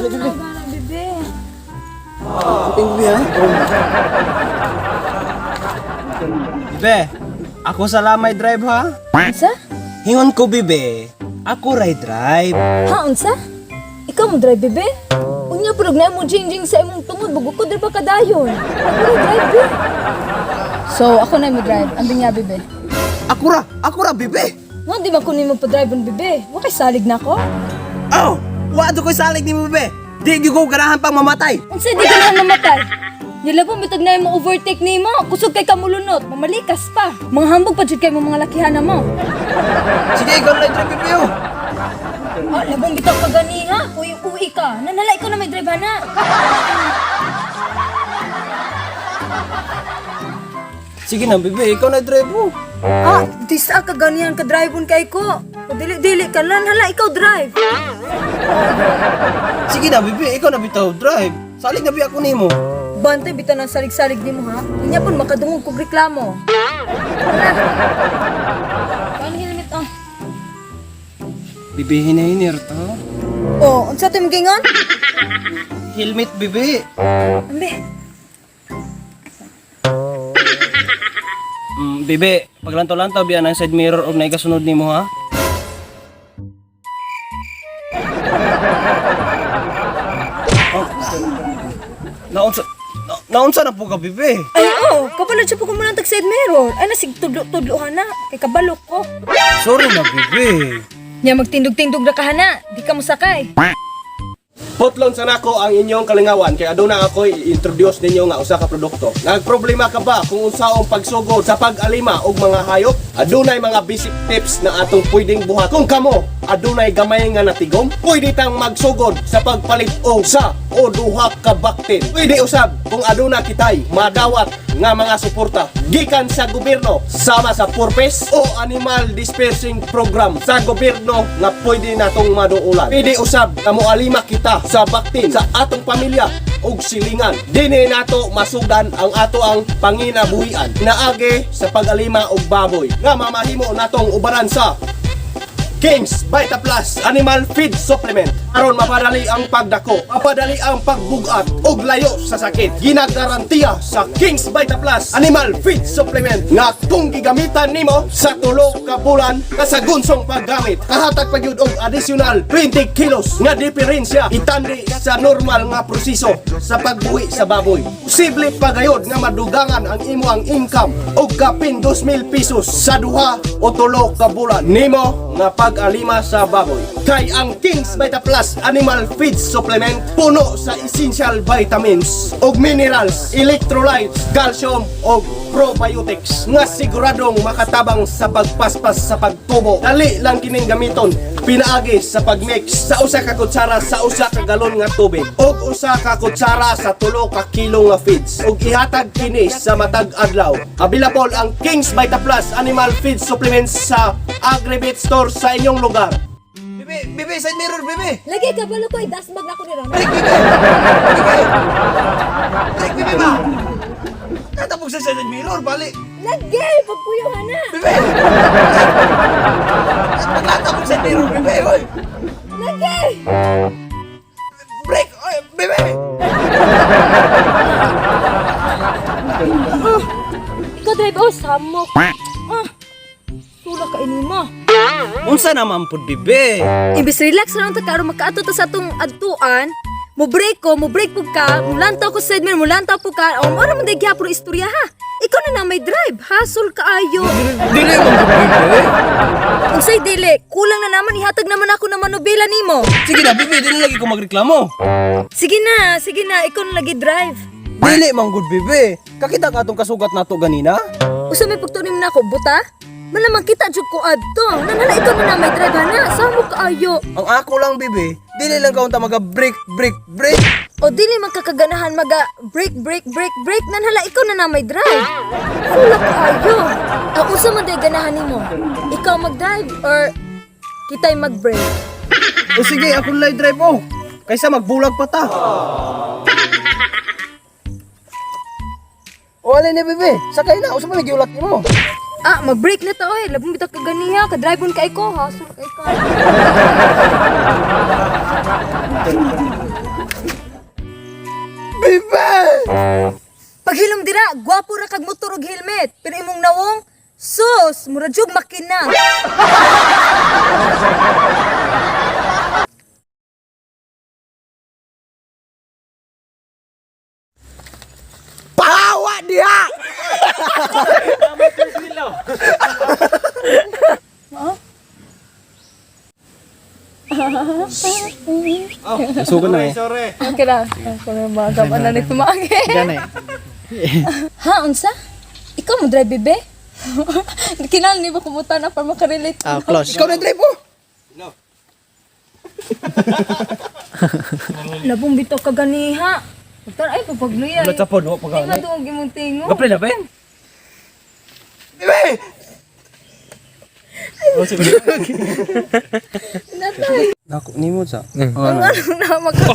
Dali, bebe. Gana, bebe. Ating bebe ha. Bebe, ako sa lamay drive ha. Unsa? Hingon ko, bebe. Ako ray drive. Ha, unsa? Ikaw mo drive, bebe? Unya purog na mo jing-jing sa imong tungod bugo ko diri pa kadayon. Ako ra drive, be. So, ako na mo drive. Ang binya, bebe. Ako ra, bebe. Nga di ba ko nimo pa-drive on, bebe? Wa kay salig na ko. Oh, wa ko salig ni bebe. Di gyud ko ganahan pang mamatay. Unsa di ka na mamatay? Nilabo bitag na mo overtake nimo. Kusog kay kamulunot, mamalikas pa. Mga hambog pa jud kay mo mga lakihan na mo. Sige, ikaw na drive, bebe oh. Ah, labong bitaw ka gani ha. Uy-uwi ka. Nanala ikaw na may drive na. Sige na, bebe, ikaw na drive oh. Ah, di sa ka ganihan ka drive on kay ko. Dili dili ka lan hala ikaw drive. Sige na, bebe, ikaw na bitaw drive. Salig na bi ako nimo. Bantay bitaw ng salig-salig nimo ha. Unya pud makadungog kog reklamo. Tara. Paano helmet oh? Bebe, hinahinir to. Oh, unsa to imong gingon? Helmet, bebe. Ambe. Bebe, paglantaw-lantaw biya ng side mirror og naikasunod nimo ha. Oh. Naunsa na, naunsa na po ka, bebe? Ay oh, kabalo siya po kumulang tag side mirror. Ay nasig tudlo-tudlo ha na. Kay kabalok ko. Sorry na, bebe. Nya magtindog-tindog ra ka hana. Di ka mosakay. Putlon sa nako ang inyong kalingawan kay aduna ako i-introduce ninyo nga usa ka produkto. Nagproblema ka ba kung unsaon pagsugod sa pag-alima og mga hayop? Adunay mga basic tips na atong pwedeng buhat. Kung kamo adunay gamay nga natigom, pwede tang magsugod sa pagpalit og sa o duha ka baktin. Pwede usab kung aduna kitay madawat nga mga suporta gikan sa gobyerno sama sa purpose o animal dispersing program sa gobyerno nga pwede natong maduulan. Pwede usab na moalima kita sa baktin sa atong pamilya ug silingan. Dini nato masugdan ang ato ang panginabuhian naagi sa pag-alima og baboy nga mamahimo natong ubaran sa Kings Vita Plus Animal Feed Supplement aron mapadali ang pagdako, mapadali ang pagbugat ug layo sa sakit. Ginagarantiya sa Kings Vita Plus Animal Feed Supplement nga kung gigamitan nimo sa 3 ka bulan kasagunsong paggamit, kahatag pa gyud og additional 20 kilos nga diferensya itandi sa normal nga proseso sa pagbuhi sa baboy. Posible pa gayod nga madugangan ang imo ang income og kapin 2,000 pesos sa 2 o 3 ka bulan nimo nga pag-alima sa baboy. Kay ang Kings Vita Plus Animal Feed Supplement puno sa essential vitamins ug minerals, electrolytes, calcium ug probiotics nga siguradong makatabang sa pagpaspas sa pagtubo. Dali lang kining gamiton pinaagi sa pagmix sa 1 ka kutsara sa 1 ka galon nga tubig ug 1 ka kutsara sa 3 ka kilo nga feeds ug ihatag kini sa matag adlaw. Available ang Kings Vita Plus Animal Feed Supplements sa Agribit Store sa inyong lugar. Bebe, bebe, side mirror, bebe. Lagi kabalo ko ay dasmag na ko ni Rana. Break, bebe. Bebe. Break, bebe ba? Tatapog sa side mirror, bali. Lagi pagpuyo hana. Bebe. Paglatapog sa mirror, bebe, oy. Lagi. Break, oy, bebe. Ikaw drive oh samok. Ah. Sula ka inima. Unsa naman pud, bebe? Imbis relax na lang ta karon makaato ta sa atong adtuan. Mo break ko, mo break pud ka, mulantaw ko sa side mirror, mulantaw po ka. O mo ra man day gyapon istorya ha. Ikaw na na may drive, hasol kaayo. Dili man pud, bebe. Unsay dili, kulang na naman ihatag naman ako ng manobela nimo. Sige na, bebe, dili lagi ko magreklamo. Sige na, ikaw na lagi drive. Dili man gud, bebe. Kakita ka atong kasugat nato ganina? Usa may pagtunim na ako, buta? Malamang kita jud ko adto. Nanala ikaw na na may drive ha na. Samo kaayo. Ang ako lang, bebe, dili lang kaunta maga break, break, break. O dili man kakaganahan maga break break break break nanhala ikaw na na may drive. Wala kaayo. Ang unsa man day ganahan nimo? Ikaw mag-drive or kitay mag-break? O sige, ako na lang drive oh. Kaysa magbulag pa ta. O alin ni bebe, sakay na, usa pa may giulat nimo. Ah, mag-break na ta oy. Labong bitaw ka ganiha, ka-drive on kay ko ha. Sul kay ka. Bibe! Paghilom dira, gwapo ra kag motor og helmet. Pero imong nawong, sus, mura jug makina. Pahawa diha! Sugod na eh. Okay ra. Ako na mga na ni tumaagi. Gani. Ha, unsa? Ikaw mo drive, bebe? Kinahanglan ni ba kumutan na para makarelate? Ah, close. Ikaw na drive mo! Labong bitaw ka ganiha. Pagtan ay pagpagluya. Wala tapon, wa pa Ay maduog imong tingo. Gapre na ben. Bibe! Natay. Nako nimo sa. Ang ano na maka.